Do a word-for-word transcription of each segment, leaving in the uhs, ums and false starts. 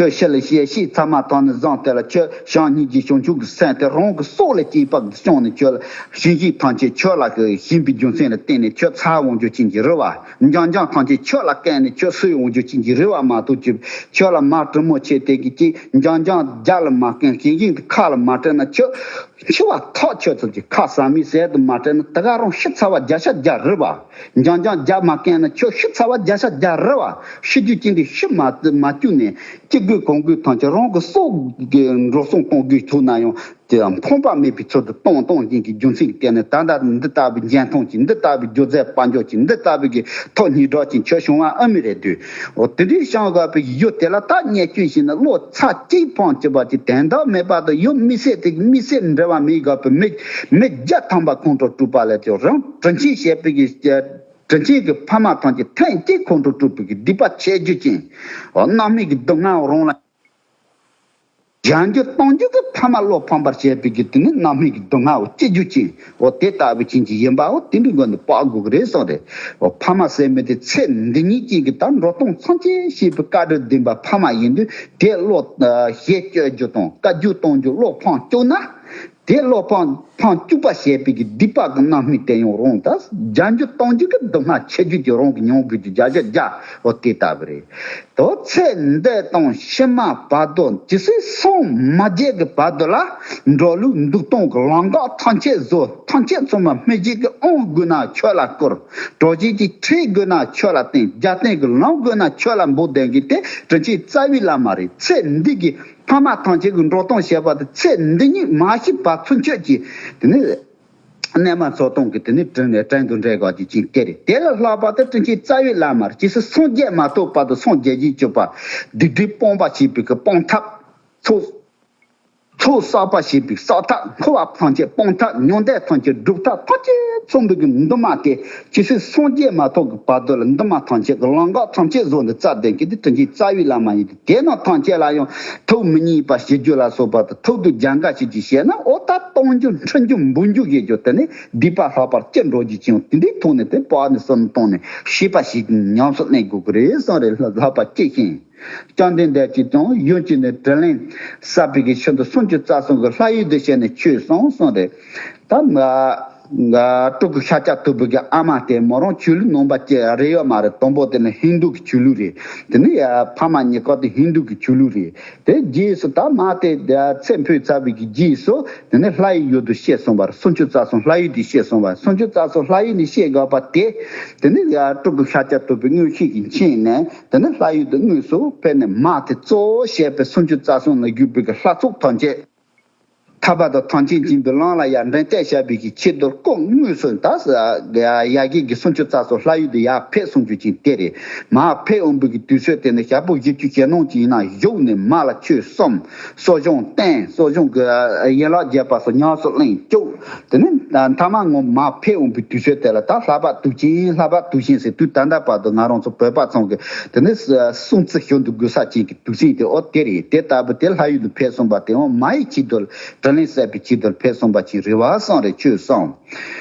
ཁྱོད་ཤི་ལ་ཤི་ཤི་ཚང་མ་ཐང་ནས་བཟུང་སྟེ་ལ་ཁྱོད་བྱང་སྙིང་རྗེ་བྱང་ཆུབ་ཀྱི་སེམས་དེ་རང་གི་སྲོག་ལས་སྐྱེས་པ་གི་བྱུང་ནས་ཁྱོད་ལ་ཞིང་ཞིང་ཐམས་ཅད་ཁྱོད་ལ་གི་ཞིང་པའི་རྒྱུ་མཚན་ལ་བརྟེན་ནས་ཁྱོད་ཚར་འོང་རྒྱུ་ཅན་གྱི་རེད་བ། འཇང་འཇང་ཐམས་ཅད་ཁྱོད་ལ་བརྟེན་ནས་ཁྱོད་སུས་འོང་རྒྱུ་ཅན་གྱི་རེད་བ་མ་གཏོགས་ཀྱི་ཁྱོད་ལ་མ་དྲིན་མོ་ཆེ་དེ་གི་ཅིག་འཇང་འཇང་རྒྱ་ལ་མ་བརྟེན་ཞིང་ཞིང་དུ་ཁ་ལ་མ་སྤྲད་ན་ཁྱོད་འཆི་བ་ཐག་ཆོད་ཚུལ་གྱི་ཁ་ཟ་མའི་ཟས་དུ་མ་སྤྲད་ན་དེ་ག་རང་ཤི་ཚར་བ་བརྒྱ་ཆ་བརྒྱ་རེད་བ། འཇང་འཇང་རྒྱ་མ་བརྟེན་ན་ཁྱོད་ཤི་ཚར་བ་བརྒྱ་ཆ་བརྒྱ་རེད་བ། ཤི་རྒྱུ་ཅན་དེ་ཤི་མ་མ་བཅུག་ནས་སྐྱེ་དགོས་གང་དགོས་ཐམས་ཅད་རང་གི་སྲོག་གི་འགྲོ་སོང་གཏོང་དགོས་ཐུག་ན་ཡང་དེ་ཕངས་པ་མེད་པའི་ཚུལ་དུ་གཏོང་གཏོང་བཞིན་གྱི་རྒྱུ་མཚན་གྱི་སྟེང་ནས་ད་ལྟ་འདི་ལྟ་བུའི་འཇོན་ཐང་ཅིག་འདི་ལྟ་བུའི་སྒྱུ་རྩལ་དཔལ་འབྱོར་ཅིག་འདི་ལྟ་བུའི་གི་ཐོག་སྙིང་གྲགས་ཅིག་ཁྱོད་བྱུང་བ་ཨ་མི་རེད་དུས། འོ་དེ་འདྲའི་བྱང་དགོས་པའི་ཡུལ་དེ་ལ་ད་བརྙས་བཅོས་བྱས་ན་བློ་ཚ་གཅིག་ཕངས་བཅུག་པ་ཅིག་དན་རྟགས་མེད་པ་དང་ཡུམ་མི་སྲིད་དེ་མི་སྲིད་འབྲེལ་བ་མེད་དགོས་པའི་མི་མི་བརྒྱ་ཐམ་པ་ཁོང་ཁྲོ་དཀྲུགས་པ་ལས་ཀྱང་རང་དྲིན་ཆེན་བྱས་པའི་གི་དྲིན་ཆེན་གྱི་ཕ་མ་ཐམས་ཅད་ཐེངས་གཅིག་ཁོང་ཁྲོ་དཀྲུགས་པའི་གི་སྡིག་པ་ཆེ་རྒྱུ་ཅན། འོ་རྣམ་སྨིན་གྱི་སྡུག་བསྔལ་རང་ལ། གཞན་རྒྱུ་གཏོང་རྒྱུ་གི་ཕ་མ་བློ་ཕམ་པར་བྱས་པའི་གི་དེ་ནི་རྣམ་སྨིན་གྱི་སྡུག་བསྔལ་བོ་སྐྱེ་རྒྱུ་ཅན། འོ་དེ་ལྟ་བུ་ཅན་གྱི་ཡིན་པའོ་དེ་འདྲའི་སྒོ་ནས་དཔག་དགོས་ཀྱི་རེད་གསུངས་རེད། འོ་ཕ་མ་ཟེར་མི་དེ་ཚེ་འདི་ཉིད་ཀྱི་གི་ད་འགྲོ་སྟངས་ཚང་ཅན་ཤེས་པའི་བཀའ་དྲིན་ལྡན་པ་ཕ་མ་ཡིན་དུས་དེ་བློ་ཞེ་བཅོས་རྒྱུ་དང་བཀའ་བཀྱོན་གཏོང་རྒྱུ་བློ་ཕམ་བཅུག་ན། དེ་བློ་ཕམ་ཕམ་བཅུག་པ་བྱས་པའི་གི་སྡིག་པ་གི་རྣམ་སྨིན་དེ་ཡང་རང་ད་རྒྱ་འགྱུར་གཏོང་རྒྱུ་གི་སྡུག་བསྔལ་ཆེ་རྒྱུ་གི་རང་གི་མྱོང་དགོས་རྒྱུ་བརྒྱ་ཆ་བརྒྱ་འོ་དེ་ལྟ་བུ་རེད། དོ་ཚེ་འདི་དང་ཕྱི་མ་བར་དོ་ཇི་སྲིད་སངས་མ་རྒྱས་ཀྱི་བར་དོ་ལ་འགྲོ་ལུགས་འདུག་སྟངས་ཀྱི་ལམ་འགག་ཐམས་ཅད་བཟོ། ཐམས་ཅད་ཚང་མ་སྨིན་བྱེད་ཀྱི་དབང་དགོས་ན་ཁྱོད་ལ་བསྐུར། གྲོགས་བྱེད་ཀྱི་ཁྲིད་དགོས་ན་ཁྱོད་ལ་བསྟེན། རྒྱལ་བསྟན་གྱི་ལམ་དགོས་ན་ཁྱོད་ལ་འབོད་ལྡན་གྱི་དེ་དྲིན་ཆེན་རྩ་བའི་བླ་མ་རེད། ཚེ་འདི་གི་ཕ་མ་ཐམས་ཅད་ཀྱི་འགྲོ་སྟངས་བྱས་པ་དེ་ཚེ་འདི་ཉིད་མ་ཤི་བར་ཚུན་ཆོད་ཀྱི་དེ་ནི་རྣལ་མ་འཚོ་སྟངས་ཀྱི་དེ་ནི་དྲིན་དྲན་དུ་འདྲེན་དགོས་ཀྱི་ཅིང་དེ་རེད། དེ་ལས་ལྷག་པ་དེ་དྲིན་ཆེན་རྩ་བའི་བླ་མར་ཇི་སྲིད་སངས་རྒྱས་མ་ཐོབ་བར་དུ་སངས་རྒྱས་ཀྱི་སྤྱོད་པ་སྡིག་སྒྲིབ་སྤོང་བ་བྱེད་པའི་གི་སྤོང་ཐབས། ཚོགས་ཚོགས་བསགས་པ་བྱེད་པའི་བསགས་ཐབས། འཁོར་བ་ཐམས་ཅད་སྤོང་ཐབས། མྱང་འདས་ཐམས་ཅད་སྒྲུབ་ཐབས་ཐམས་ཅད་ཚང་བའི་གི་འདུན་མ་དེ་ཇི་སྲིད་སངས་རྒྱས་མ་ཐོབ་ཀྱི་བར་དུ་ལ་འདུན་མ་ཐམས་ཅད་ཀྱི་ལམ་འགག་ཐམས་ཅད་བཟོ་འདི་རྩ་ལྡན་གྱི་དེ་དྲིན་ཆེན་རྩ་བའི་བླ་མ་ཡིན་ཏེ། དེ་རྣམས་ཐམས་ཅད་ལ་ཡང་ཐུགས་མི་མཉེས་པ་བྱེད་རྒྱུ་ལ་སོགས་པ་དང་ཐུགས་དུ་སྦྱང་ག་བྱེད་ཀྱི་བཤད་ན་ཨོ་ད་གཏོང་རྒྱུ་འཁྲུ་རྒྱུ་འབུལ་རྒྱུ་བྱེད་རྒྱུ་དེ་ནི་སྡིག་པ་ལྷག་པར་ཅི་འགྲོ་རྒྱུ་ཅིང་དེ་འདྲའི་ཐོག་ནས་དེ་པ་ནི་བསམ་བཏང་ནས་ཤེས་པ་ཞིག་ཉམས་སུ་གནས་དགོས་ཀྱི་རེད་གསུངས་རེད། ལྷག་པ་ཅི་ཤེས། བཅོམ་ལྡན་འདས་ཀྱིས་ཀྱང་ཡུམ་གྱི་ནི་དྲིན་ལན་བསབ་པའི་གི་ཕྱིར་དུ་སུམ་ཅུ་རྩ་གསུམ་གྱི་ལྷ་ཡུལ་དུ་བྱས་ནས་ཆོས་གསུངས་གསུངས་ཏེ། ད་ང་ང་སྤྲུལ་སྐུ་ཤཱཀྱ་ཐུབ་པའི་གི་ཨ་མ་དེ་མོ་རང་ཆོས་ལུགས་ནང་པ་ཅིག་རེད་ཡོད་མ་རེད། དང་པོ་དེ་ནི་ཧིན་དུ་གི་ཆོས་ལུགས་རེད། དེ་ནི་ཡ་ཕ་མ་གཉིས་ཀ་དེ་ཧིན་དུ་གི་ཆོས་ལུགས་རེད། དེ་རྗེས་སུ་ད་མ་དེ་ཚེ་འཕོས་ཚར་བའི་གི་རྗེས་སུ་དེ་ནི་ལྷ་ཡི་ཡུལ་དུ་སྐྱེས་སོང་བར་སུམ་ཅུ་རྩ་གསུམ་ལྷ་ཡུལ་དུ་སྐྱེས་སོང་བར་སུམ་ཅུ་རྩ་གསུམ་ལྷ་ཡུལ་ནས་སྐྱེས་དགོས་པ་དེ་དེ་ནི་ཡ་སྤྲུལ་སྐུ་ཤཱཀྱ་ཐུབ་པའི་མངོན་ཤེས་ཀྱི་མཁྱེན་ནས། དེ་ནི་ལྷ་ཡུལ་དུ་དངོས་སུ་ཕེབས་ནས་མ་དེ་གཙོ་བོ་བྱས་པའི་སུམ་ཅུ་རྩ་གསུམ་ལ་བཞུགས་པའི་གི་ལྷ་ཚོགས་ཐམས་ཅད་ཐར་པ་དང་ཐམས་ཅད་མཁྱེན་པའི་ལམ་ལ་ཡར་འདྲེན་གཏད་བྱ་བའི་གི་ཆེད་དུ་སྐུ་དངོས་སུ་ད་ཡ་གི་གི་སུམ་ཅུ་རྩ་གསུམ་ལྷ་ཡུལ་དུ་ཡར་ཕེབས་གསུང་རྒྱུ་ཅིག་དེ་རེད། མ་ཕེབས་འོང་བའི་གི་དུས་ཚོད་དེ་ནི་ཞག་པོ་བཞི་བཅུ་ཞེ་ནང་ཅིག་ཡིན་ན་བཞུགས་ནས་མ་ལ་ཆོས་གསུངས། གསོ་སྦྱོང་བསྟན། གསོ་སྦྱོང་གི་ཡན་ལག་བརྒྱད་པ་སོགས་ཉམས་སུ་ལེན་བཅུག་དེ་ནི་མཐའ་མ་ངོ་མ་ཕེབས་འོང་པའི་དུས་ཚོད་དེ་ལ་ད་ལྷག་པ་དུས་ཆེན་ལྷག་པ་དུས་ཆེན་ཟེར་དུས་ད་ལྟ་བར་དུ་ང་རང་ཚོ་བོད་པ་ཚང་གི་དེ་ནི་སྲུང་བརྩི་ཞུ་འདུག་དགོས་ས་ཅན་གྱི་དུས་ཆེན་དེ་ཨོ་དེ་རེད། དེ་ལྟ་བུ་དེ་ལྷ་ཡུལ་དུ་ཕེབས་སོང་བ་དེ་འོ་མ་ཡི་ཆེད་དུ་དྲིན་ལན་གསབ་པའི་ཆེད་དུ་ཕེབས་སོང་བ་ཅིག་རེད་བ་གསུངས་རེད། ཆོས་གསུངས།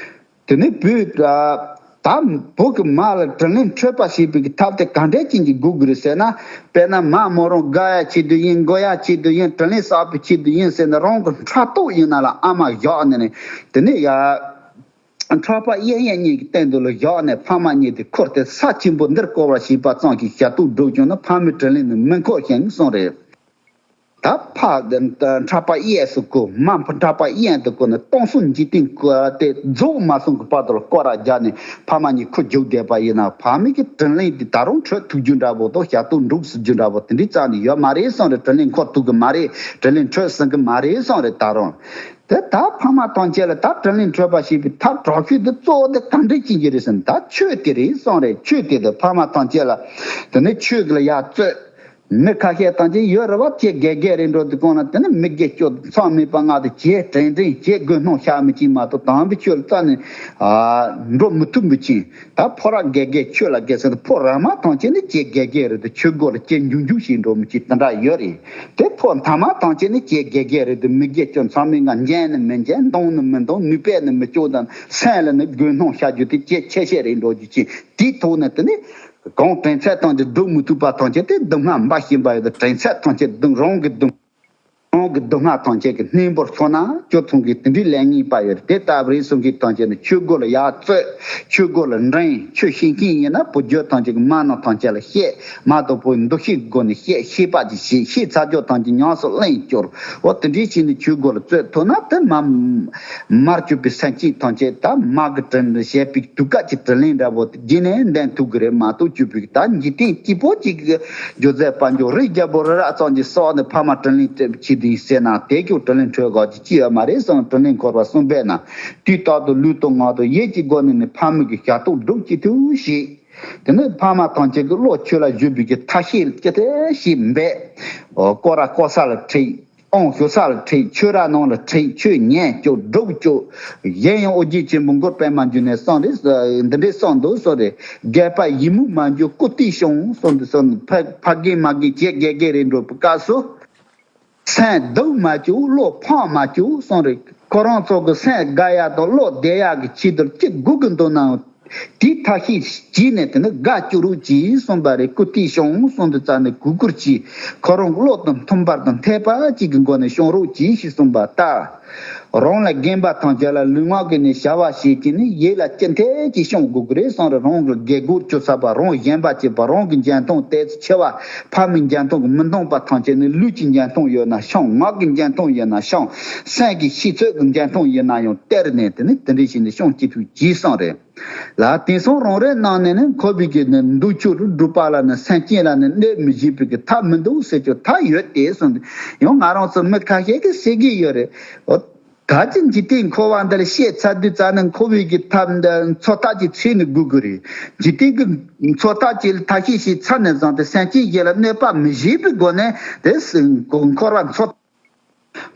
དེ་ནི་བོད་ད་བོད་ཀྱི་མ་ལ་དྲིན་ལན་འཕྲོད་པ་བྱེད་པའི་གི་ཐབས་དེ་ག་འདྲས་ཅན་གྱི་དགོས་དགོས་རེད་ཟེར་ན། དཔེར་ན་མ་མོ་རང་དགའ་ཡ་ཆེད་དུ་ཡིན། མགོ་ཡ་ཆེད་དུ་ཡིན། དྲིན་ལན་གསབ་པའི་ཆེད་དུ་ཡིན་ཟེར་ནས་རང་གི་ཕྲག་དོག་ཡིན་ན་ལ་ཨ་མ་བཞག་ནས་ནི་དེ་ནི་ཡ། ཕྲག་པ་གཡས་གཡོན་གཉིས་ཀྱི་སྟེང་དུ་ལ་བཞག་ནས་ཕ་མ་གཉིས་དེ་འཁོར་ཏེ་ས་ཆེན་པོ་འདིར་བསྐོར་བར་བྱེད་པ་ཙམ་གྱིས་ཞབས་ཏོག་སྒྲུབ་བྱུང་ན་ཕ་མའི་དྲིན་ལན་ནི་མི་འཁོར་ཞིང་གསུངས་རེད། ད་ཕ་ཕྲག་པ་གཡས་སུ་བསྐོར། མ་ཕྲག་པ་གཡོན་དུ་བསྐོར་ནས་སྟོང་གསུམ་འཇིག་རྟེན་བསྐོར་ཏེ་རྫོགས་མ་སོང་གི་བར་དུ་ལ་སྐོར་ར་རྒྱག་ནས་ཕ་མ་གཉིས་ཁུ་རྒྱུག་བསྡད་པ་ཡིན་ན་ཕ་མའི་གི་དྲིན་ལན་དེ་ད་རུང་འཕྲོད་ཐུབ་རྒྱུ་འདྲ་པོ་དང་ཞབས་ཏོག་འགྲུབ་སྲིད་རྒྱུ་འདྲ་པོ་དེ་འདྲའི་རྩ་ནས་ཡོད་མ་རེད་གསུངས་རེད། དྲིན་ལན་འཁོར་ཐུབ་གི་མ་རེད། དྲིན་ལན་འཕྲོད་སྲིད་གི་མ་རེད་གསུངས་རེད། ད་རུང་། དེ་ད་ཕ་མ་ཐམས་ཅད་ལ་ད་དྲིན་ལན་འཕྲོད་པ་ཞེས་པའི་ཐབས་དྲག་ཤོས་དེ་གཙོ་བོ་དེ་གང་འདྲ་ཅིག་ཡིན་རེད་ཟེར་ན་ད་ཆོས་དེ་རེད་གསུངས་རེད། ཆོས་དེ་དང་ཕ་མ་ཐམས་ཅད་ལ་དེ་ནས་ཆོས་ལ་ཡར་རྩོད། མི་ཁ་ཤས་ཐམས་ཅད་ཡོད་རེད་བ། ཁྱེད་དགེ་རྒན་རེད་འགྲོ་དུས་གོང་ལ་དེ་ནས་མི་དགེ་སྤྱོད་མཚམས་མེད་པ་ལྔ་དེ་ཁྱེད་དྲན་དྲན་ཁྱེད་དགོས་སྣང་ཤར་མི་གཅིག་མ་གཏོགས་དམ་པའི་ཆོས་ལ་རྩ་ནས་འགྲོ་མི་ཐུབ་མི་ཕྱིན། ད་ཕོ་རབ་དགེ་རྒན་ཆོས་ལ་དགེ་ཟེར་ན་ཕོ་རབ་མ་ཐམས་ཅད་ནི་ཁྱེད་དགེ་རྒན་རེད་དུ་ཆོས་སྒོ་ལ་ཁྱེད་འཇུག་འཇུག་བྱེད་འགྲོ་མི་གཅིག་དེ་འདྲ་ཡོད་རེད། དེ་ཕོ་མཐའ་མ་ཐམས་ཅད་ནི་ཁྱེད་དགེ་རྒན་རེད་དུ་མི་དགེ་སྤྱོད་མཚམས་མེད་ལྔ་འཇལ་ནི་མི་འཇལ། འདང་ནི་མི་འདང་། ནུས་པས་ནི་མི་སྐྱོ་དང་སེམས་ལ་ནི་དགོས་སྣང་ཤར་རྒྱུ་དེ་ཁྱེད་ཆེ་ཤེས་རེད་འགྲོ་རྒྱུ་ཅིག་དེའི་ཐོག་ནས་དེ་ནི། གང་དྲན་ཚད་ཐམས་ཅད་སྒྲུབ་མི་ཐུབ་པ་ཐམས་ཅད་དེ་སྡུག་བསྔལ་འབའ་ཞིག་འབའ་ཡོད་དོ། དྲན་ཚད་ཐམས་ཅད་སྡུག་རང་གི་སྡུག་རང་གི་སྡུག་བསྔལ་ཐམས་ཅད་ཀྱི་སྣེ་འབོར་ཚོ་ན་ཁྱོད་ཚོང་གི་དེ་འདྲའི་ལས་ངན་པ་ཡོད་དེ་ལྟ་བུ་རེད་གསུང་གི་ཐམས་ཅད་ནི་ཆོས་སྒོ་ལ་ཡར་རྩོད། ཆོས་སྒོ་ལ་འགྲན། ཆོས་ཤེས་མཁན་ཡིན་ན་བུ་རྒྱུད་ཐམས་ཅད་ཀྱི་མ་ནོར་ཐམས་ཅད་ལ་བཤད། མ་དང་པོའི་འདུ་ཤེས་སྒོ་ནས་བཤད། ཤེས་པ་ཅིག་བྱེད། ཤེས་ཚར་རྒྱུ་ཐམས་ཅད་ཉམས་སུ་ལེན་སྐྱོར། འོ་དེ་འདྲའི་ཕྱིར་ནི་ཆོས་སྒོ་ལ་རྩོད་ཐུབ་ན་དེ་མ་མར་གྱུར་པའི་སེམས་ཅན་ཐམས་ཅད་ད་མ་གི་དྲིན་བཤད་པའི་དུས་སྐབས་ཀྱི་དྲིན་ལན་འདྲ་པོ་དེ་རྗེས་ནས་ལྡན་ཐུབ་གི་རེད་མ་གཏོགས་གྱུར་པའི་ད་འཇིག་རྟེན་སྐྱིད་པོ་གཅིག་གི་སྒྱུ་རྩལ་དཔལ་འབྱོར་རི་རྒྱལ་པོ་རི་རབ་ཙམ་གྱི་སོགས་ནས་ཕ་མ་དྲིན་ལན་དྲན་ཆེད་དུ་ཡིན་ཟེར་ན་དེ་ཀྱང་དྲིན་ལན་འཁོར་དགོས་ཀྱི་ཅི་ཡོད་མ་རེད་གསུངས། དྲིན་ལན་འཁོར་བ་གསུམ་པས་ན། དུས་རྟག་ཏུ་ལུས་དང་ངག་དང་ཡིད་ཀྱི་སྒོ་ནས་ནི་ཕ་མའི་གི་ཞབས་ཏོག་སྒྲུབ་ཅི་ཐུབ་བྱེད། དེ་ནས་ཕ་མ་ཐམས་ཅད་ཀྱི་བློ་ཆོས་ལ་གཞོལ་བའི་གི་ཐབས་ཤེས་ཅི་ཐུབ་ཞིག་འབད། ཨོ་སྐོར་ར་སྐོར་ས་ལ་ཁྲིད། དབང་ཞུ་ས་ལ་ཁྲིད། ཆོས་ར་ནང་ལ་ཁྲིད། ཆོས་ཉན་སྐྱོར་སྒྲུབ་སྐྱོར། གཞན་ཡང་ཨོ་རྒྱན་ཆེན་པོ་མགུར་པད་མ་འབྱུང་གནས་གསུངས་རེད། འདི་འདྲའི་གསུངས་འདུག་གསུངས་རེད། རྒས་པ་ཡིད་མུག་མ་འགྱུར་སྐུ་སྟེ་བྱུང་གསུངས་འདུག་གསུངས། ཕ་ཕ་རྒན་མ་རྒན་བྱེས་རྒས་རྒས་རེད་འགྲོ་བའི་སྐབས་སུ། སེམས་སྡུག་མ་བཅུག་བློ་ཕམ་མ་བཅུག་གསུངས་རེད། ཁོ་རང་ཚོ་གི་སེམས་དགའ་ཡག་དང་བློ་བདེ་ཡག་གི་ཆེད་དུ་ཅི་དགོས་ཀྱི་འདུག་ནའང་དེའི་ཐབས་ཤེས་བྱས་ནས་དེ་ནི་དགའ་བཅུག་རོགས་གྱིས་གསུངས་པ་རེད། སྐུ་སྟེ་བྱུང་གསུངས་དུས་ཙམ་ནས་གུས་བཀུར་གྱིས་ཁོ་རང་གི་བློ་དང་མཐུན་པར་དང་འཐད་པ་གཅིག་གི་སྒོ་ནས་བྱུང་རོགས་གྱིས་ཞེས་གསུངས་པ་ལྟར། རང་ལས་རྒན་པ་ཐམས་ཅད་ལ་ལུས་ངག་གི་ནས་བྱ་བ་བྱེད་ཀྱི་ནི་ཡིད་ལ་ཅི་འཐད་ཀྱིས་བྱུང་དགོས་ཀྱི་རེད་གསུངས་རེད། རང་གི་དགེ་སྒོ་ཆུ་ཚ་བ་རང་གཞན་པ་བྱེད་པ་རང་གི་འཇོན་ཐང་དེ་ཚོ་ཆེ་བ། ཕ་མའི་འཇོན་ཐང་གི་མི་འདང་པ་ཐམས་ཅད་ནི་ལུས་ཀྱི་འཇོན་ཐང་ཡོད་ན་ཤོང་། ངག་གི་འཇོན་ཐང་ཡོད་ན་ཤོང་། སེམས་ཀྱི་ཤེས་ཚོད་ཀྱི་འཇོན་ཐང་ཡོད་ན་ཡང་སྟེར་ནས་དེ་ནི་དེ་འདྲའི་ཞིག་ནི་ཤོང་ཅི་ཐུབ་ཀྱིས་གསུངས་རེད། ལ་དེང་སང་རང་རེའི་ནང་ནས་ནི་འཁོར་བའི་གི་ནི་འདུལ་ཕྱོགས་སྒྲུབ་པ་ལ་ནི་སེམས་ཅན་ལ་ནི་གནོད་མི་བྱེད་པའི་གི་ཐབས་མི་འདུག་ཟེར་ཀྱང་ཐབས་ཡོད་དེ་གསུངས་ཏེ། ཡང་ང་རང་ཚོ་མི་ཁ་ཤས་ཀྱིས་ཟེར་གྱི་ཡོད་རེད། འོ། ད་ཅི་འཇིག་རྟེན་འཁོར་བ་འདི་ལ་སྐྱེས་ཚར་དུས་ཙ་ནི་འཁོར་བའི་གི་ཐབས་འདི་འཚོ་ཐབས་ཀྱི་ཚུལ་ནི་དགོས་ཀྱི་རེད། འཇིག་རྟེན་གྱི་འཚོ་ཐབས་ཀྱི་ཐབས་ཤེས་ཤིག་ཚར་ནས་བཟུང་སྟེ་སེམས་ཅན་གཞན་ལ་གནོད་པ་མི་བྱེད་པའི་སྒོ་ནས་དེ་སྲིད་འཁོར་བ་འཚོ་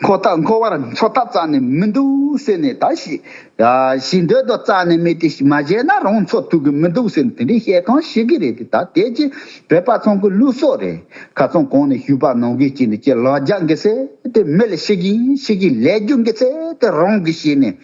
འཁོར་ཐབས་འཁོར་བར་འཚོ་ཐབས་རྩ་ནས་མི་འདུག་ཟེར་ནས་ད་ཞིག་ཞིག་འདོད་དོ་རྩ་ནས་མེད་དེ་མ་བྱས་ན་རང་འཚོ་ཐུབ་ཀྱི་མི་འདུག་ཟེར་ནས་དེ་འདྲའི་བཤད་སྟངས་ཤིག་གི་རེད་དེ། ད་དེ་ཅི་བོད་པ་ཚང་གི་ལུགས་སྲོལ་རེད། ཁ་སང་གོང་ནས་ཞུས་པ་ནང་བཞིན་བྱས་ནས་ཀྱི་ལག་རྒྱག་གི་ཚེ་དེ་མི་ལ་ཤི་གིན་ཤི་གིན་ལས་རྒྱུ་གི་ཚེ་དེ་རང་གི་བྱས་ནས་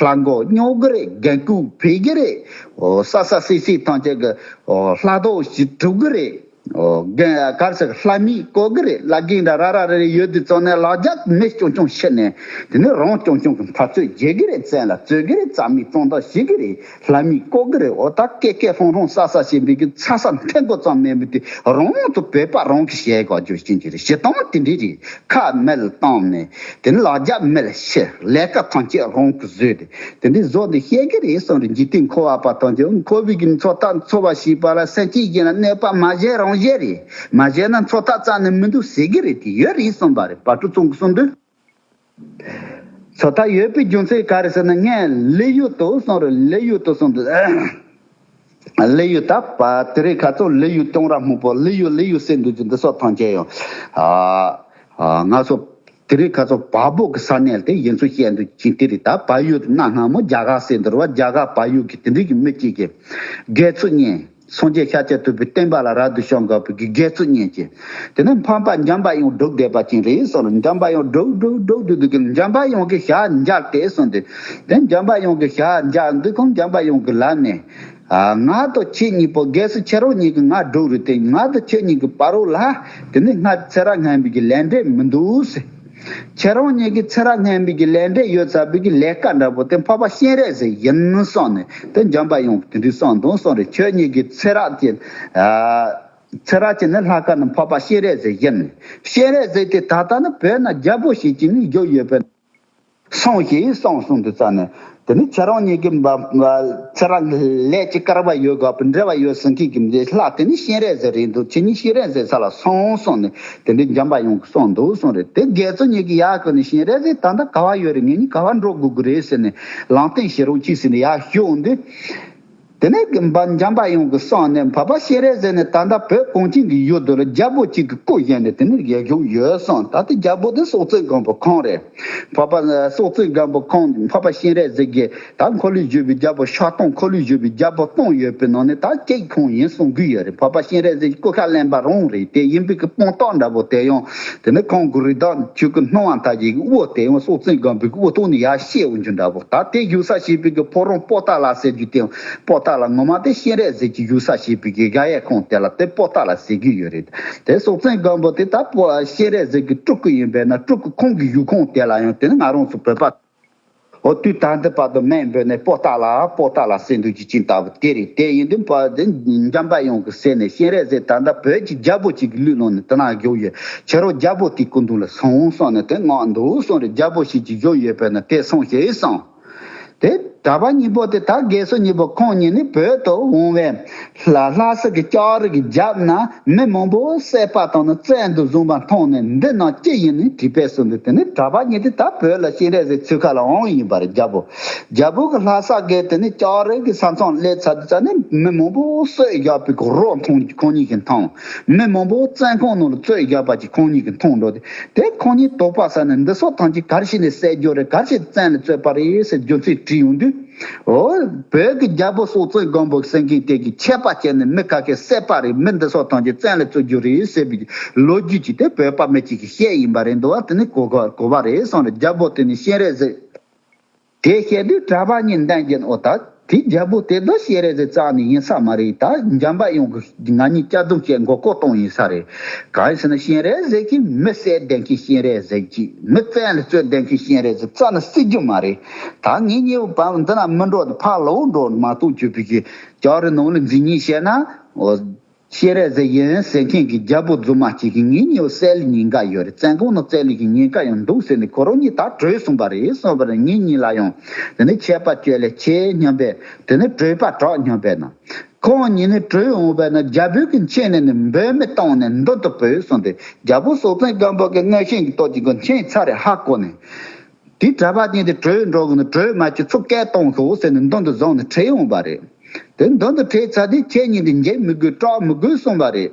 ལྷ་མགོ་རྙོག་གི་རེད། རྒན་རྐུ་ཕོག་གི་རེད། ཨོ་ས་ས་སི་སི་ཐམས་ཅད་གི་ཨོ་ལྷ་དོག་ཞིག་གྲུབ་གི་རེད། ཨོ་རྒན་གར་ཟེར་ལྷ་མིག་བཀོག་གི་རེད། ལྷ་རྒན་འདྲ་ར་ར་རེ་རེ་ཡོད་དུས་ཙང་ནས་ལག་རྒྱག་མི་རྐྱང་རྐྱང་ཤི་ནས་དེ་ནས་རང་རྐྱང་རྐྱང་གི་འཐབ་རྩོད་བྱེད་གི་རེད། བཙན་ལ་རྩོད་གི་རེད། རྩ་མེད་བཙོང་ད་བྱེད་གི་རེད། ལྷ་མིག་བཀོག་གི་རེད། འོ་ད་ཀེ་ཀེ་ཧྲོང་ཧྲོང་ས་ས་བྱེད་པའི་གི་ཚ་ས་འཐེན་དགོས་ཙམ་མེད་མི་དེ་རང་དུ་བོད་པ་རང་གི་བྱས་དགོས་རྒྱུ་ཤེས་ཀྱི་རེད། བྱེད་སྟངས་དེ་འདྲ་རེད། ཁ་མེད་ལ་བཏང་ནས་དེ་ནི་ལག་རྒྱག་མེད་ལ་ཤི། ལས་ཀ་ཐམས་ཅད་རང་གི་བཟོས་ཏེ་དེ་འདྲའི་བཟོ་ནས་བཤད་ཀྱི་རེད་གསུངས་རེད། འཇིག་རྟེན་འཁོར་བ་པ་ཐམས་ཅད་འཁོར་བའི་གི་འཚོ་ཐབས་འཚོ་བ་ཞེས་པ་ལ་སེམས་ཅན་གཞན་ལ་གནོད་པ་མ་བྱས་རང་བྱས་རེད། མ་བྱས་ན་འཚོ་ཐབས་རྩ་ནས་མི་འདུག་ཟེར་གི་རེད། དེ་ཡོད་རེད་གསུངས་པ་རེད། བ་ཕྲུག་ཚང་གི་གསུངས་དུས། ཚོད་ལྟ་ཡོད་པའི་རྒྱུ་མཚན་ག་རེ་ཟེར་ན་ངས་ལི་ཡུལ་དུ་སོང་རེད། ལི་ཡུལ་དུ་སོང་དུས་ལི་ཡུལ་ད་པ་དེ་རིང་ཁ་སང་ལི་ཡུལ་གཏོང་ར་སྨུག་པོ་ལི་ཡུལ་ལི་ཡུལ་ཟེར་འདུག་ཅིག་འདི་སོགས་ཐམས་ཅད་ཡང་ཨ་ཨ་ང་ཚོ་དེ་རིང་ཁ་སང་བལ་པོ་གི་ས་གནས་དེ་ཡིན་ཚུལ་བཤད་འདུག་ཅིག་དེ་རིང་ད་བལ་ཡུལ་གནའ་སྔ་མོ་རྒྱ་གར་ཟེར་འདུག་ར་བ། རྒྱ་གར་བལ་ཡུལ་གི་དེ་འདྲའི་གི་མི་གཅིག་གིས་དགེ་ཚུལ་གཉིས། སངས་རྒྱས་ཤཱཀྱ་ཐུབ་པའི་བསྟན་པ་ལ་རབ་ཏུ་བྱུང་དགོས་པའི་དགེ་ཚུལ་གཉིས་ཀྱིས། དེ་ནས་འཕགས་པ་འཇམ་པ་དབྱངས་སྒྲུབ་བསྡད་པ་ཅིག་རེད་གསུངས་ནས་འཇམ་པ་དབྱངས་སྒྲུབ་སྒྲུབ་སྒྲུབ་སྒྲུབ་སྒྲུབ་ཀྱི་འཇམ་པ་དབྱངས་ཀྱི་ཞལ་མཇལ་ཏེ་གསུངས་ཏེ། དེ་འཇམ་པ་དབྱངས་ཀྱི་ཞལ་མཇལ་འདི་ཁོང་འཇམ་པ་དབྱངས་ཀྱི་ལམ་ནས། ང་དང་ཁྱེད་གཉིས་པོ་གལ་སྲིད་ཁྱེད་རང་གཉིས་ཀྱིས་ང་སྒྲུབ་རུང་དེ་ང་དང་ཁྱེད་གཉིས་ཀྱི་བར་རོ་ལ་དེ་ནས་སྔར་ཚེ་རབས་སྔོན་པའི་གི་ལས་འབྲས་མི་འདུག་ཟེར། ཁྱེད་རང་གཉིས་ཀྱི་ཚེ་རབས་སྔོན་པའི་གི་ལས་འབྲས་ཡོད་ཚར་བའི་གི་ལས་ཀ་འདྲ་པོ་དེ་འཕགས་པ་སྤྱན་རས་གཟིགས་ཡིན་གསུངས་ནས་དེ་འཇམ་པ་དབྱངས་ཀྱིས་དེ་འདྲའི་གསུངས་དང་གསུངས་རེད། ཁྱོད་གཉིས་ཀྱི་ཚེ་རབས་ཀྱི་ཨ་ཚེ་རབས་ཀྱི་ནི་ལྷ་ཁང་ནི་འཕགས་པ་སྤྱན་རས་གཟིགས་ཡིན། སྤྱན་རས་གཟིགས་དེ་ད་ལྟ་ནི་བོད་ན་རྒྱལ་པོ་ཞིག་གི་ནི་བཞུགས་ཡོད་པས། སོང་ཞེས་གསུངས་སོང་དུས་ཙ་ནས་དེ་ནི་ཁྱེད་རང་གཉིས་ཀྱི་འབའ་ཚེ་རབས་ལས་ཀྱི་སྐལ་བ་ཡོད་དགོས་པའི་འབྲེལ་བ་ཡོད་ཟེར་མཁན་གྱི་ལྷ་དེ་ནི་སྤྱན་རས་གཟིགས་རེད་འདུག་ཁྱེད་གཉིས་སྤྱན་རས་གཟིགས་ས་ལ་སོང་གསུངས་ནས་དེ་འདྲའི་འཇམ་པ་དབྱངས་ཀྱིས་གསུངས་འདུག་གསུངས་རེད། དེ་དགེ་ཚུལ་གཉིས་ཀྱིས་ཡར་བཀོད་ནས་སྤྱན་རས་གཟིགས་ད་ལྟ་ག་བ་ཡོད་རེད། ངེད་གཉིས་ག་བ་འགྲོ་དགོས་ཀྱི་རེད་ཟེར་ནས་ལམ་སྟོན་བྱེད་རོགས་གྱིས་ཟེར་ནས་ཡར་ཞུ་འོང་དུས། དེ་ནས་འཇམ་པ་དབྱངས་ཀྱིས་གསུངས་ནས་འཕགས་པ་སྤྱན་རས་གཟིགས་ནི་ད་ལྟ་བོད་གངས་ཅན་གྱི་ཡུལ་དུ་ལ་རྒྱལ་པོ་གཅིག་གི་སྐུ་བཞེངས་ནས་དེ་ནས་བཞུགས་ཡོད་གསུངས། ད་ལྟ་རྒྱལ་པོ་དེ་སྲོག་བཙན་སྒམ་པོ་ཁོང་རེད། འཕགས་པ་སྲོག་བཙན་སྒམ་པོ་ཁོང་འཕགས་པ་སྤྱན་རས་གཟིགས་ཀྱིས་ད་འཁོར་ལོས་སྒྱུར་བའི་རྒྱལ་པོ་ཕྱག་སྟོང་འཁོར་ལོས་སྒྱུར་བའི་རྒྱལ་པོ་སྟོང་ཡོད་པའི་ནང་ནས་ད་གཅིག་ཁོང་ཡིན་གསུང་གི་ཡོད་རེད། འཕགས་པ་སྤྱན་རས་གཟིགས་ཀྱི་སྐུ་ཁ་ལེན་པ་རང་རེད། དེ་ཡིན་པའི་གི་དཔང་རྟགས་འདྲ་པོ་དེ་ཡང་དེ་ནས་ཁོང་གི་རིགས་བདག་ཆོས་སྐུ་སྣང་བ་མཐའ་ཡས་ཀྱི་དབུ་དེ་ཡང་སྲོག་བཙན་སྒམ་པོའི་གི་དབུ་ཐོག་ནས་ཡར་བཤད་འོང་རྒྱུ་འདྲ་པོ། ད་དེ་བཞུགས་ས་བྱས་པའི་གི་ཕོ་བྲང་པོ་ཏཱ་ལ་ཟེར་རྒྱུ་དེ་ཡང་པོ་ཏཱ་ ལ་ངོ་མ་དེ་སྤྱན་རས་གཟིགས་ཀྱི་བཞུགས་ས་བྱས་པའི་གི་ག་ཡའི་ཁོངས་དེ་ལ་དེ་པོ་ཏཱ་ལ་ཟེར་གི་ཡོད་རེད། དེ་སྲོག་བཙན་སྒམ་པོ་དེ་ད་པོ་སྤྱན་རས་གཟིགས་ཀྱི་སྤྲུལ་སྐུ་ཡིན་པས་ན་སྤྲུལ་སྐུ་ཁོང་གི་བཞུགས་ཁོངས་དེ་ལ་ཡང་དེ་ནི་ང་རང་ཚོ་བོད་པ། འོ་དུས་ད་ལྟ་བར་དུ་སྨན་འབོད་ནས་པོ་ཏཱ་ལ་པོ་ཏཱ་ལ་ཟེར་འདུག་ཅི་ཅིན་ལྟ་བུ་དེ་རེད། དེ་ཡིན་དུས་པ་དེ་འཇམ་པ་དབྱངས་ཀྱི་ཟེར་ནས་སྤྱན་རས་གཟིགས་ད་ལྟ་བོད་ཀྱི་རྒྱལ་པོ་ཅིག་གི་ལུས་ལོན་ནས་དེ་ན་བཞུགས་ཡོད། ཁྱེད་རང་རྒྱལ་པོ་དེའི་སྐུ་མདུན་ལ་སོང་སོང་ནས་དེ་ངག་འདུག་སོང་རེད། རྒྱལ་པོ་ཞིག་ཅིག་བཞུགས་ཡོད་པས་ན་དེ་སོང་ཞེས་སོང་། དེ་གྲྭ་པ་གཉིས་པོ་དེ་ད་རྒས་སོ་གཉིས་པོ་ཁོང་གཉིས་ནི་བོད་དུ་འོང་བས། ལྷ་ལྷ་ས་གི་ལྕགས་རི་གི་རྒྱབ་ན་མི་མང་པོ་བསད་པ་དང་ནི་བཙན་དུ་བཟུང་བ་མཐོང་ནས་འདི་ན་ཅི་ཡིན་ནི་དྲིས་པས་སོ། འདི་དེ་ནི་གྲྭ་པ་གཉིས་དེ་ད་བོད་ལ་སྤྱན་རས་གཟིགས་ཚུལ་ཁ་ལ་འོང་ཡིན་པ་རེད། རྒྱལ་པོ་རྒྱལ་པོ་གི་ལྷ་ས་གི་དེ་ནི་ལྕགས་རི་གི་ས་མཚམས་སླེབས་ཚར་དུས་ཙ་ནི་མི་མང་པོ་གསོད་བཞག་པའི་གི་རོ་མཐོང་ཁོང་གཉིས་ཀྱིས་མཐོང་། མི་མང་པོ་བཙོན་ཁང་ནང་ལ་བཙོས་བཞག་པ་ཅིག་ཁོང་གཉིས་ཀྱིས་མཐོང་འགྲོ་དེ། དེ་ཁོང་གཉིས་དོགས་པ་ཟ་ནས་འདི་སོགས་ཐམས་ཅད་ག་རེ་བྱས་ནས་བསད་རྒྱུ་རེད། ག་རེ་བྱས་བཙན་ལ་བཙོས་པ་རེད་ཟེར་རྒྱུ་མཚན་དྲིས་ཡོང་དུས། འོ། བོད་ཀྱི་རྒྱལ་པོ་སྲོག་བཙན་སྒམ་པོ་གསན་མཁན་དེ་གིས་ཆད་པ་བཅད་ནས་མི་ག་གེ་བསད་པ་རེད། མི་འདི་སོགས་ཐམས་ཅད་བཙན་ལ་བཙོ་རྒྱུ་རེད་ཟེར་བའི་ལོ་རྒྱུས་ཅིག་དེ་བོད་པ་མི་གཅིག་གིས་བཤད་ཡིན་པ་རེད་འདུག་བ། དེ་ནི་གོ་ག་གོ་བ་རེད་སོང་རེད། རྒྱལ་པོ་དེ་ནི་སྤྱན་རས་གཟིགས། དེ་བཤད་དུས་གྲྭ་པ་གཉིས་འདན་གྱིན་འོ་ད་དེ་རྒྱལ་པོ་དེ་དོ་སྤྱན་རས་གཟིགས་རྩ་ནས་ཡིན་ས་མ་རེད། ད་འཇམ་པ་དབྱངས་ཀྱིས་ང་གཉིས་གཅར་རྡུང་བྱས་མགོ་སྐོར་གཏོང་ཡིན་ས་རེད། གང་ཡིན་ཟེར་ན་སྤྱན་རས་གཟིགས་ཀྱིས་མི་བསད་བསྡད་མཁན་སྤྱན་རས་གཟིགས་ཀྱིས་མི་བཙན་ལ་བཙོས་བསྡད་མཁན་སྤྱན་རས་གཟིགས་རྩ་ནས་བརྩི་རྒྱུ་མ་རེད། ད་ངེད་གཉིས་བར་འདི་ན་མི་འགྲོ་ཕར་ལོག་འགྲོ་མ་གཏོགས་གྱུར་པའི་གི་ལྕགས་རི་ནང་ལ་འཛིང་ཉེས་བྱས་ན། འོ། སྤྱན་རས་གཟིགས་ཡིན་ཟེར་མཁན་གྱི་རྒྱལ་པོ་རྫུན་མ་གཅིག་གིས་ངེད་གཉིས་བསད་ལ་ཉེན་ཁ་ཡོད་རེད། བཙན་ཁང་ནང་བཙལ་ལ་གི་ཉེན་ཁ་ཡང་འདུག་ཟེར་ནས་ཁོ་རང་གཉིས་ད་བྲོས་སོང་བ་རེད། སོང་བ་རེད། ངེད་གཉིས་ལ་ཡང་དེ་ནས་ཆད་པ་གཅོད་ལས་ཆེ་སྙམ་པས་དེ་ནས་བྲོས་པ་དྲག་སྙམ་པས་ན། ཁོང་གཉིས་ནི་བྲོས་འོང་བས་ན་རྒྱལ་པོའི་གི་མཆན་ནས་ནི་འབོད་མི་བཏང་ནས་མདུན་དུ་བོས་སོང་སྟེ། རྒྱལ་པོ་སྲོག་བཙན་སྒམ་པོ་གི་མངོན་ཤེས་ཀྱི་སྟོབས་ཀྱིས་ཁོ་མཆན་ཚར་རེ་ཧ་གོ་ནས། དེ་གྲྭ་པ་གཉིས་དེ་བྲོས་འགྲོ་གི་ནི་བྲོས་མ་བཅུག་ཚུར་སྐད་གཏོང་ཤོག་ཟེར་ནས་མདུན་དུ་བཟུང་ནས་ཁྲིད་འོང་བ་རེད། དེ་མདུན་དུ་ཁྲིད་ཚར་དུས་ཁྱེད་གཉིས་དེ་འཇིགས་མི་དགོས་སྐྲག་མི་དགོས་གསུངས་པ་རེད།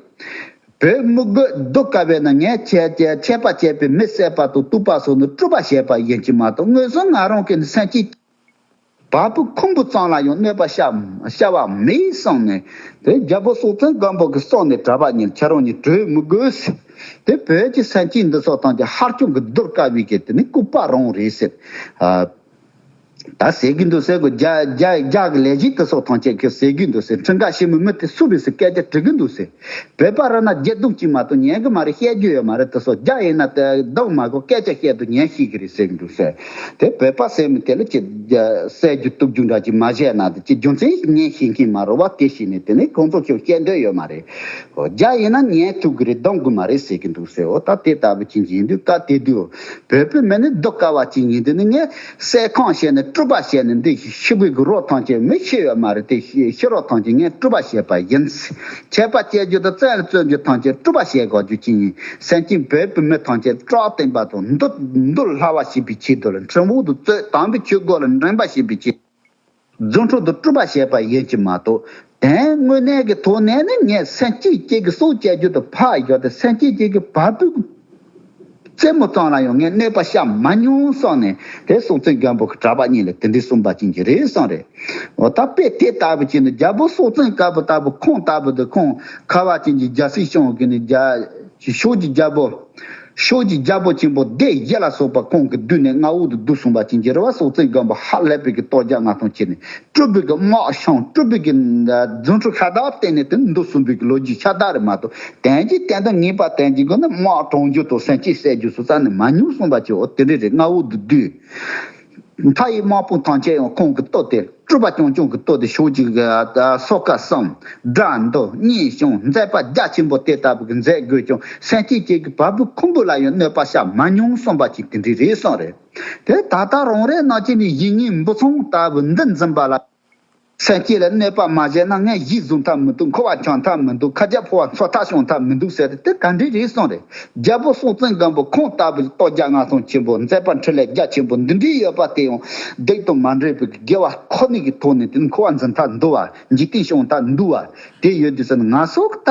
བོད་མི་རྒོད་སྡུག་དཀའ་བས་ན་ངས་ཆད་ཆད་ཆད་པ་བཅད་པའི་མི་བསད་པ་དང་གཏུབ་པ་སོགས་ནི་སྤྲུལ་པ་བྱས་པ་ཡིན་གྱི་མ་གཏོགས་མངོན་སུམ་ང་རང་གི་ནི་སེམས་ཅན་བ་སྤུ་ཁུང་བུ་ཙམ་ལ་ཡང་གནོད་པ་བྱ་བྱ་བ་མེད་གསུངས་ནས། དེ་རྒྱལ་པོ་སྲོག་བཙན་སྒམ་པོ་གི་སོགས་ནས་གྲྭ་པ་གཉིས་ཁྱེད་རང་གཉིས་བྲོས་མི་དགོས་ཟེར། དེ་བོད་ཀྱི་སེམས་ཅན་འདི་སོགས་ཐམས་ཅད་ཧ་ཅང་གི་སྡུག་དཀའ་བའི་གི་དེ་ནི་ལྐུགས་པ་རང་རེད་ཟེར། ཨ། ད་ཟེར་གི་འདུག་ཟེར་གོ་རྒྱ་རྒྱ་རྒྱ་གི་ལས་བྱེད་དེ་སོགས་ཐམས་ཅད་ཀྱིས་ཟེར་གི་འདུག་ཟེར། ཁྲིམས་ཁང་ཞིག་མི་མི་དེ་སུ་རེད་ཟེར་སྐད་ཆ་དྲི་གི་འདུག་ཟེར། བོད་པ་ར་ན་རྒྱ་རྡུང་གཅིག་མ་གཏོགས་ཉན་གི་མ་རེད། བཤད་རྒྱུ་ཡོད་མ་རེད། དེ་སོགས་རྒྱ་ཡིན་ན་དེ་རྡུང་མ་གོ་སྐད་ཆ་བཤད་དུ་ཉན་ཤེས་གི་རེད་ཟེར་གི་འདུག་ཟེར། དེ་བོད་པ་ཟེར་མི་དེ་ལ་ཅི་བསད་རྒྱུ་གཏུབ་རྒྱུ་འདྲ་ཅིག་མ་བཤད་ན་དེ་ཅི་རྒྱུ་མཚན་ཉན་ཤེས་མཁན་མ་རེད་བ། དེ་ཤེས་ནས་དེ་ནས་ཁོང་ཚོ་ཁྱོད་བཤད་འདོད་ཡོད་མ་རེད། རྒྱ་ཡིན་ན་ཉན་ཐུབ་གི་རེད། རྡུང་གི་མ་རེད་ཟེར་གི་འདུག་ཟེར། འོ་ད་དེ་ལྟ་བུ་ཅིག་ཡིན་དུས་སྐབས་དེ་དུས་བོད་པའི་མི་ནི་སྡུག་དཀའ་བ་ཅིག་ཡིན་དུས་ནི་ངས་བསད་ཁང་བྱས་ནས་སྤྲུལ་པ་བྱས་ནས་འདི་ཤི་བའི་གི་རོ་ཐམས་ཅད་མི་ཤི་ཡོད་མ་རེད་དེ། ཤི་ཤི་རོ་ཐམས་ཅད་ངས་སྤྲུལ་པ་བྱས་པ་ཡིན། ཆད་པ་བཅད་རྒྱུ་དང་བཙན་ལ་བཙོན་རྒྱུ་ཐམས་ཅད་སྤྲུལ་པ་བྱས་དགོས་རྒྱུ་ཅིག་ཡིན། སེམས་ཅན་བོད་པའི་མི་ཐམས་ཅད་སྐྲག་བསྟན་པ་དང་འདུལ་འདུལ་སླ་བ་བྱེད་པའི་ཆེད་དུ་ལ་ཁྲིམས་འོག་ཏུ་བཙོས། དམ་པའི་ཆོས་སྒོ་ལ་འདྲེན་པ་བྱེད་པའི་ཆེད། རྫུ་འཕྲུལ་དུ་སྤྲུལ་པ་བྱས་པ་ཡིན་གྱི་མ་གཏོགས། དོན་དངོས་གནས་ཀྱི་ཐོག་ནས་ནི་ངས་སེམས་ཅན་གཅིག་གི་སྲོག་བཅད་རྒྱུ་དང་ཕར་བཞག་སྟེ་སེམས་ཅན་གཅིག་གི་བ་སྤུའི་རྩེ་མོ་ཙམ་ལ་ཡང་ངས་གནོད་པ་བྱ་མ་མྱོང་གསུངས་ནས། དེ་སྲོག་བཙན་སྒམ་པོ་གི་གྲྭ་པ་གཉིས་ལ་དེ་འདྲའི་གསུངས་པ་ཅན་གྱི་རེད་གསུངས་རེད། འོ་ད་དཔེ་དེ་ལྟ་བུ་ཅིག་ནི་རྒྱལ་པོ་སྲོག་བཙན་དཀར་པོ་ལྟ་བུ་ཁོང་ལྟ་བུ་དེ་ཁོང་ཁ་བ་ཅན་གྱི་རྒྱལ་སྲིད་སྐྱོང་གི་ནི་རྒྱལ་ཕྱོགས་ཀྱི་རྒྱལ་པོ། ཕྱོགས་ཀྱི་རྒྱལ་པོ་ཆེན་པོ་སྡེ་བཞི་ལ་སོགས་པ་ཁོང་གི་མདུན་ནས་མངའ་འོག་ཏུ་བསྡུས་སོང་བ་ཅན་གྱི་རེད་བ། སྲོག་བཙན་སྒམ་པོ་ཧ་ལས་པའི་གི་ལྟོ་རྒྱ་ང་ཐང་ཁྱེར་ནས་སྤྲུལ་པའི་གི་དམག་ཤོང་སྤྲུལ་པའི་གི་རྫུ་འཕྲུལ་ཤ་སྟག་བསྟན་ནས་དེ་འདུལ་སོང་བའི་གི་ལོ་རྒྱུས་ཤ་སྟག་རེད་མ་གཏོགས། དོན་གྱི་དོན་དུ་ངེས་པ་དོན་གྱི་སྒོ་ནས་དམག་དྲངས་རྒྱུ་དང་སེམས་ཅན་བསད་རྒྱུ་སོགས་རྩ་ནས་མ་མྱོང་གསུངས་པ་ཅིག་འོ་དེ་འདྲ་རེད། མངའ་འོག་ཏུ་བསྡུས། མཐའ་ཡི་དམག་དཔུང་ཐམས་ཅད་ཡང་ཁོང་གི་ལྟོ་དེ་སྤྲུལ་པ་རྐྱང་རྐྱང་གི་ལྟོ་དེ་ཕྱོགས་གཅིག་གི་སོ་ཀ་གསུམ། དགྲ་འདུལ་གཉེན་སྐྱོང་མཛད་པ་རྒྱ་ཆེན་པོ་དེ་ལྟ་བུ་གི་མཛད་དགོས་ཀྱང་སེམས་ཅན་གཅིག་གི་བ་སྤུ་ཁུང་བུ་ལ་ཡང་གནོད་པ་བྱ་མ་མྱོང་གསུངས་པ་ཅིག་དེ་འདྲ་རེད་གསུངས་རེད། དེ་ད་ལྟ་རང་རེ་ནང་བཞིན་གྱི་ཡིད་བརྙན་འབུ་ཚང་ལྟ་བུ་འདི་འཛིན་པ་ལ། སེམས་ཅན་ལ་གནོད་པ་མ་བྱས་ན་ངས་གཞིས་བཟུང་ཐབས་མི་འདུག་མཁོ་བ་འཆང་ཐབས་མི་འདུག་ཁ་རྒྱ་ཕོ་བ་འཚོ་ཐབས་བྱུང་ཐབས་མི་འདུག་ཟེར་ཏེ་དེ་ག་འདྲ་རེད་གསུངས་རེད། རྒྱལ་པོ་སྲོང་བཙན་སྒམ་པོ་ཁོང་ལྟ་བུའི་ལྟོ་རྒྱ་ལྔ་སྟོང་ཆེན་པོ་མཛད་པ་འཕྲིན་ལས་རྒྱ་ཆེན་པོ་འདི་འདྲའི་ཡོད་པ་དེ་ཡང་སྡིག་དང་མ་འདྲེས་པའི་དགེ་བ་ཁོ་ནའི་གི་ཐོག་ནས་དེ་མཁོ་བ་འཛིན་ཐབས་འདུག་བ། འཇིག་རྟེན་སྐྱོང་ཐབས་འདུག་བ། དེ་ཡོད་དུས་ཙམ་ང་ཚོ་གི་ད་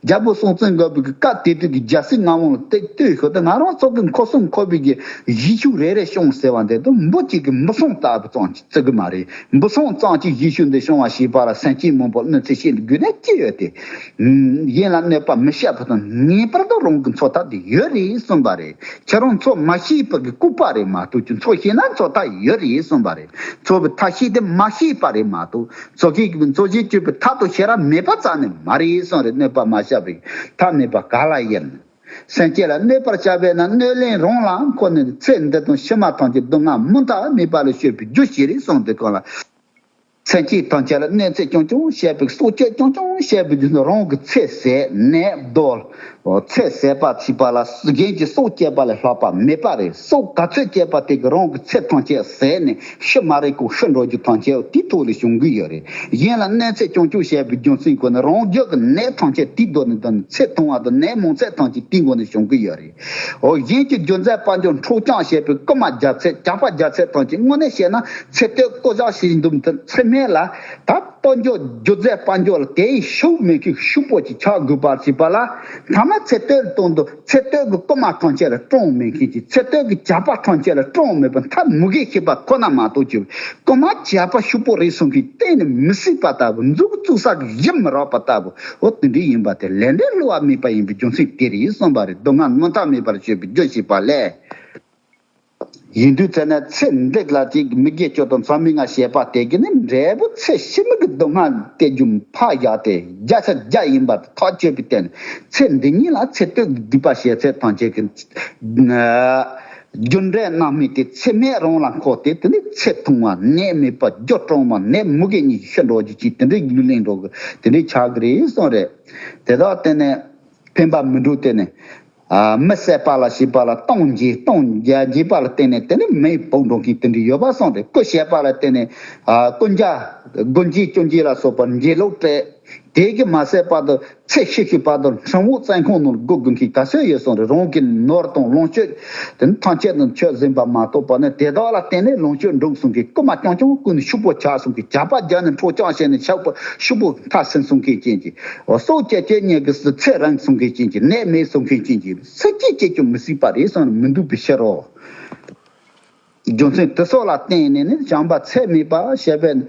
རྒྱལ་པོ་སྲོང་བཙན་སྒམ་པོའི་གི་སྐབས་དེ་དུས་ཀྱི་རྒྱལ་སྲིད་མངའ་དབང་ལ་བལྟས་ལྟོས་ཤོག་ད་ང་རང་ཚོ་གི་མཁོ་སུམ་མཁོ་བའི་གི་གཞིས་ཆགས་རེ་རེ་སྐྱོང་ཟེར་བ་འདི་དང་འབུ་གཅིག་གི་འབུ་སྲང་ལྟ་བུ་ཙམ་ཅིག་བརྩི་གི་མ་རེད། འབུ་སྲང་ཙམ་ཅིག་གཞིས་ཆགས་ འདི་བྱུང་བ་ཞེས་པ་ལ་སེམས་ཅན་མང་པོ་གནོད་འཚེ་བྱེད་དགོས་ན་ཅི་ཡོད་དེ། གཞན་ལ་གནོད་པ་མི་བྱེད་པ་དང་ངེས་པར་དུ་རང་གི་འཚོ་ཐབས་དེ་ཡོད་རེད་གསུངས་པ་རེད། ཁྱེད་རང་འཚོ་མ་ཤེས་པ་གི་ལྐུགས་པ་རེད་མ་གཏོགས་ཀྱི་འཚོ་ཤེས་ན་འཚོ་ཐབས་ཡོད་རེད་གསུངས་པ་རེད། འཚོ་བའི་ཐབས་ཤེས་དེ་མ་ཤེས་པ་རེད་མ་གཏོགས་འཚོ་ཤེས་ཀྱི་འཚོ་ཤེས་སྤྱོད་པའི་ཐབས་དང་ཤེས་རབ་མེད་པ་རྩ་ནས་མ་རེད་གསུངས་རེད། གནོད་པ་མ་བྱ་བའི་ཐབས་མེད་པ་ག་ལ་ཡིན། སེམས་ཅན་ལ་གནོད་པར་བྱ་བས་ན་གནོད་ལན་རང་ལ་འཁོར་ནས་ཚེ་འདི་དང་ཕྱི་མ་ཐམས་ཅད་སྡུག་བསྔལ་མུ་མཐའ་མེད་པ་ལ་སྤྱོད་པའི་རྒྱུ་ཞིག་རེད་གསུངས་དུས་གང་ལ། སེམས་ཅན་ཐམས་ཅད་ལ་གནོད་འཚེ་རྐྱང་རྐྱང་བྱས་པའི་སྲོག་གཅོད་རྐྱང་རྐྱང་བྱས་པའི་རྒྱུ་ནི་རང་གི་ཚེ་ཟད་ནད་གདོན། ཚེ་ཟད་པ་ཞེས་པ་ལ་གཞན་གྱི་སྲོག་བཅད་པ་ལས་ལྷག་པ་མེད་པ་རེད། སྲོག་ག་ཚོད་བཅད་པ་དེ་གིས་རང་གི་ཚེ་ཐམས་ཅད་ཟད་ནས་ཤི་མ་རེད་ཀོ་ཤི་འགྲོ་རྒྱུ་ཐམས་ཅད་དེའི་ཐོག་ལས་བྱུང་གི་ཡོད་རེད། གཞན་ལ་གནོད་འཚེ་རྐྱང་རྐྱང་བྱས་པའི་རྒྱུ་མཚན་ཁོ་ནི་རང་རྒྱུད་ཀྱི་ནད་ཐམས་ཅད་དེའི་སྡོད་ནས་དང་ཚེ་ཐུང་བ་དང་ནད་མང་ཚད་ཐམས་ཅད་དེའི་སྒོ་ནས་བྱུང་གི་ཡོད་རེད། འོ་གཞན་གྱི་རྒྱུ་འབྲས་དཔལ་འབྱོར་འཕྲོག་བཅོམ་བྱས་པའི་རྐུན་མ་རྒྱག་ཚད་ཇག་པ་རྒྱག་ཚད་ཐམས་ཅད་དངོས་གནས་བཤད་ན་ཚེ་སྟོད་བསྐོ་བཞག་བྱེད་བཞིན་འདུག་མི་ཐུབ་ཚེ་སྨད་ལ་ད་དཔལ་འབྱོར་རྒྱུ་འབྲས་དཔལ་འབྱོར་ལ་དེའི་ཤུགས་མེད་མཁན་ཤུགས་པོ་ཅིག་ཆགས་དགོས་པར་བྱེད་པ་ལ་ཐ་མ་ཚེ་སྟོད་གཏོང་དུ་ཚེ་སྟོད་ཀྱི་རྐུན་མ་ཐམས་ཅད་ལ་སྲུང་མེད་མཁན་གྱི་ཚེ་སྟོད་ཀྱི་ཇག་པ་ཐམས་ཅད་ལ་སྲུང་མེད་པ་མཐའ་མུ་གེ་ཤེས་པ་ཁོ་ན་མ་གཏོགས་ཀྱི་རྐུན་མ་ཇག་པ་ཤུགས་པོ་རེད་གསུང་མཁན་གཏན་ནས་མི་སྲིད་པ་ལྟ་བུ། མཛུབ་བཙུགས་ས་གི་གཞི་མི་རག་པ་ལྟ་བུ། འོ་དེ་འདྲ་ཡིན་པ་དེ་ལས་འབྲས་བསླུ་བ་མེད་པ་ཡིན་པའི་རྒྱུ་མཚན་དེ་རེད་གསུངས་པ་རེད། སྡུག་བསྔལ་མུ་མཐའ་མེད་པར་སྤྱོད་པའི་རྒྱུ་ཞེས་པ་ལས། ཡིན་དུས་ཚེ་ན་ཚེ་འདི་ལ་ཅིག་མི་དགེ་བཅུ་དང་མཚམས་མེད་ལྔ་བྱས་པ་དེ་གིས་ནི་འབྲས་བུ་ཚེ་ཕྱི་མའི་གི་སྡུག་བསྔལ་སྟེར་རྒྱུ་ཕར་བཞག་སྟེ་བརྒྱ་ཆ་བརྒྱ་ཡིན་པ་ཐག་ཆོད་པའི་སྟེང་ཚེ་འདི་ཉིད་ལ་ཚེ་སྟོད་ཀྱི་སྡིག་པ་བྱས་ཚད་ཐམས་ཅད་ཀྱི་རྒྱུ་འབྲས་རྣམ་སྨིན་དེ་ཚེ་སྨད་རང་ལ་འཁོར་ཏེ་དེ་ནི་ཚེ་ཐུང་བ་ནད་མེད་པ་རྒྱུ་གྲང་བ་ནད་མུ་གེ་གཉིས་ཤི་འགྲོ་རྒྱུ་ཅིག་དེ་འདྲའི་ལུས་ལེན་འགྲོ་གི་དེ་འདྲའི་ཆགས་ཀྱི་རེད་གསུངས་རེད། དེ་དག་བརྟེན་ནས། ཕན་པ་མི་འགྲོ་སྟེ་ནི། ཨ་མི་བསད་པ་ལ་བྱིས་པ་ལ་སྟོང་འཇིགས་སྟོང་རྒྱ་འཇིགས་པ་ལ་བརྟེན་ནས་དེ་ནི་མེ་སྤོག་འགྲོ་མཁན་དེ་འདྲ་ཡོད་པ་སོང་སྟེ། རྐུ་བྱས་པ་ལ་བརྟེན་ནས་ཨ་རྐུན་ཇག་རྐུན་འཇིགས་སྐྱོན་འཇིགས་ལ་སོགས་པར་འཇིགས་ལོག་སྤྲད། དེ་གི་མ་བསད་པ་དང་ཚེ་ཤི་ཤི་བར་དུ་ཁྲིམས་འོག་བཙོན་ཁང་ནང་སྒུག་དགོས་མཁན་ག་ཚོད་ཡོད་སོང་རེད། རང་གི་ནོར་དང་ལོངས་སྤྱོད་དེ་ནི་ཐམས་ཅད་དང་ཆོས་ཟིན་པ་མ་གཏོགས་པ་ནི་དེ་དག་ལ་བརྟེན་ནས་ལོངས་སྤྱོད་འགྲུབ་སོང་གི་རྐུན་མ་རྐྱང་རྐྱང་རྐུ་ནས་ཕྱུག་པོ་ཆགས་སོང་གི་ཇག་པ་རྒྱག་ནས་འཕྲོག་བཅོམ་བྱས་ནས་ཕྱུག་པོ་ཕྱུག་པོ་མཐའ་ཟིན་སོང་མཁན་ཅན་གྱི། འོ་སྲོག་གཅོད་བཅོམ་ཉེས་ཀྱི་སྲིད་ཚེ་རིང་སོང་མཁན་ཅན་གྱི་ནད་མེད་སོང་མཁན་ཅན་གྱི་སྲིད་ཀྱི་སྐྱེ་རྒྱུ་མི་སྲིད་པ་རེད་བསམ་མི་འདུག་པའི་ཕྱིར་རོ། རྒྱུ་མཚན་དེ་སོགས་ལ་བརྟེན་ནས་ནི་བྱམས་པ་ཚད་མེད་པ་ཞེས་པས།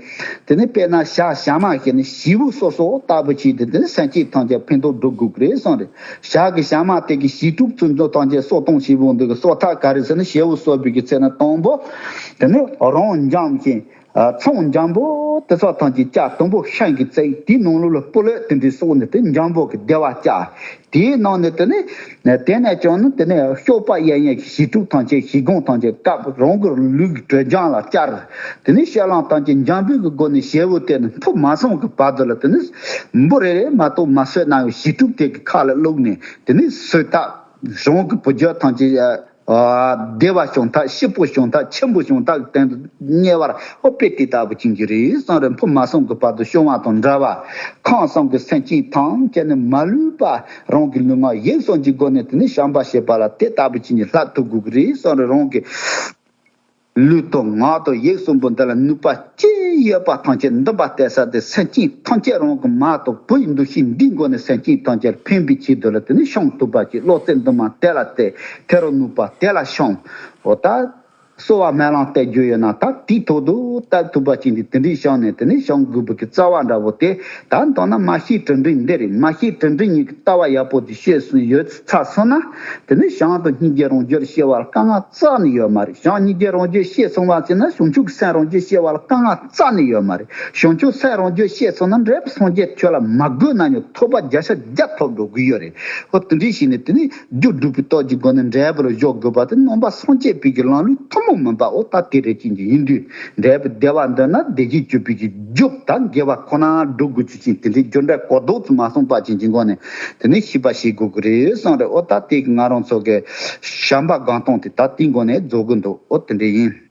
དེ་ནི་དཔེར་ན་བྱ་ཞ་མ་ཞིག་ནི་བྱིའུ་གསོ་སོགས་ལྟ་བུ་བྱས་ཏེ་དེ་ནི་སེམས་ཅན་ཐམས་ཅད་ཕན་ཐོགས་འགྲོ་དགོས་ཀྱི་རེད་བསམ་རེད། བྱ་གི་ཞ་མ་དེ་གི་བྱིའུ་ཕྲུག་ཚོ་ཚོ་ཐམས་ཅད་གསོ་གཏོང་བྱེད་པོ་འདི་གི་གསོ་ཐབས་ག་རེ་ཟེར་ན་བྱིའུ་གསོ་བའི་གི་ཚེ་ན་དང་པོ་དེ་ནི་རང་འཇམ་ཞིང་། ཨ་ཚོང་འཇམ་པོ་དེ་ཚོ་ཐམས་ཅད་བཅག་དུམ་བུ་ཤིང་གི་རྩེ་དེའི་ནང་ལོགས་ལ་སྤུ་ལོད་དེ་འདྲའི་བཙུགས་ནས་དེ་འཇམ་པོ་གི་སྡེ་བ་བཅག་དེའི་ནང་ནས་དེ་ནས་དེ་ནས་ཀྱང་ནི་དེ་ནས་གཤོག་པ་ཡལ་ཡལ་གྱི་བྱིའུ་ཕྲུག་ཐམས་ཅད་བྱིའུ་སྒང་ཐམས་ཅད་བཀབ་རང་གི་ལུས་ཀྱི་དྲོད་འཇམ་ལ་བསྐྱར། དེ་ནས་བཤད་ལམ་ཐམས་ཅད་འཇམ་པོའི་གི་སྒོ་ནས་བྱིའུ་དེ་ནི་འཕུར་མ་སོང་གི་བར་དུ་ལ་དེ་ནས་འབུ་རེ་རེ་མ་གཏོགས་མ་གསོད་གནང་བའི་བྱིའུ་ཕྲུག་དེ་གི་ཁ་ལ་བླུགས་ནས་དེ་ནས་གསོད་ཐབས་རང་གི་བུ་རྒྱུད་ཐམས་ཅད། ཨ་བདེ་བ་བྱུང་ཐབས་སྐྱིད་པོ་བྱུང་ཐབས་ཆེན་པོ་བྱུང་ཐབས་དོན་དུ་གཉེར་བར་ཨོ་དཔེ་དེ་ལྟ་བུ་ཅན་གྱི་རེད་བསམ་རེད། འཕུར་མ་སོང་གི་བར་དུ་ཤོང་བ་དང་འདྲ་བ། ཁམས་གསུམ་གྱི་སེམས་ཅན་ཐམས་ཅད་ནི་མ་ལུས་པ་རང་གི་ལུས་ངག་ཡིད་གསུམ་གྱི་སྒོ་ནས་དེ་ནི་བྱམས་པ་ཞེས་པ་ལ་དེ་ལྟ་བུ་ཅན་གྱི་ལྷ་ཐུག་དགོས་ཀྱི་རེད་བསམ་རེད། རང་གི་ལུས་དང་ངག་དང་ཡིད་གསུམ་པོ་འདི་ལ་ནུས་པ་ཅི་ཡོད་པ་ཐམས་ཅད་འདུན་པ་གཏད་ས་དེ་སེམས་ཅན་ཐམས་ཅད་རང་གི་མ་གཏོགས་བུ་ཡི་འདུ་ཤེས་འདིའི་སྒོ་ནས་སེམས་ཅན་ཐམས་ཅད་ཕན་པའི་ཆེད་དུ་ལ་དེ་ནི་བྱང་ཐུབ་པ་ཅིག་བློ་རྩེ་འདུན་མ་དེ་ལ་གཏད་ཐེ་རུ་ནུས་པ་དེ་ལ་བྱང་འོ་ད་གསོལ་བ་སྨོན་ལམ་གཏད་རྒྱུ་ཡོད་ན་ད་དེའི་ཐོག་ཏུ་གཏད་ཐུབ་པ་ཅིག་འདི་དེ་འདྲའི་བྱང་ནས་དེ་ནི་བྱང་དགོས་པའི་གི་རྩ་བ་འདྲ་བོ་དེ་ད་མདོར་ན་མ་ཤེས་དྲིན་དྲན་འདི་རེད། མ་ཤེས་དྲིན་དྲན་གཉིས་ཀྱི་ལྟ་བ་ཡག་པོ་དེ་ཤེས་སུ་ཡོད་ཚར་སོང་ན་དེ་ནི་བྱང་དང་སྙིང་རྗེ་རང་རྒྱུད་ཤེས་པར་དཀའ་ངལ་རྩ་ནས་ཡོད་མ་རེད། བྱང་སྙིང་རྗེ་རང་རྒྱུད་ཤེས་སོང་བ་ཟེར་ན་བྱང་ཆུབ་ཀྱི་སེམས་རང་རྒྱུད་ཤེས་པར་དཀའ་ངལ་རྩ་ནས་ཡོད་མ་རེད། བྱང་ཆུབ་སེམས་རང་རྒྱུད་ཤེས་སོང་ན་འབྲས་བུ་སངས་རྒྱས་ཆོས་ལ་མ་རྒོལ་ན་ཡང་ཐོབ་པ་བརྒྱ་ཆ་བརྒྱ་ཐོབ་འགྲོ་གི་ཡོད་རེད། ཨོ་དེ་འདྲའི་ཞིག་ནས་དེ་ནི་རྒྱུ་སྒྲུབ་པའི་སྟོབས་ཀྱི་སྒོ་ནས་འབྲས་བུ་ལ་འཇོག་དགོས་པ་དེ་ནང་པ་སངས་རྒྱས་པའི་གི་ལམ་ལུགས་ཐུན་མོང་མིན་པ་ཨོ་ད་དེ་རེད་ཅན་གྱི་ཡིན་དུས་འབྲས་བུ་བདེ་བ་འདོད་ན་བདེ་སྐྱིད་སྤྱོད་པའི་གི་རྒྱུ་དང་དགེ་བ་ཁོ་ན་སྒྲུབ་དགོས་ཚུལ་ཅན་དེ་འདྲའི་རྒྱུ་འབྲས་གོ་ལྡོག་ཙམ་མ་སོང་པ་ཅན་གྱི་སྒོ་ནས་དེ་ནི་ཤེས་པ་ཤེས་དགོས་ཀྱི་རེད་བསམ་རེད། ཨོ་ད་དེ་གི་ང་རང་ཚོ་གི་བྱམས་པ་སྒང་སྟོང་དེ་ད་དེའི་སྒོ་ནས་རྫོགས་གི་འདུག་ཨོ་དེ་འདྲ་ཡིན།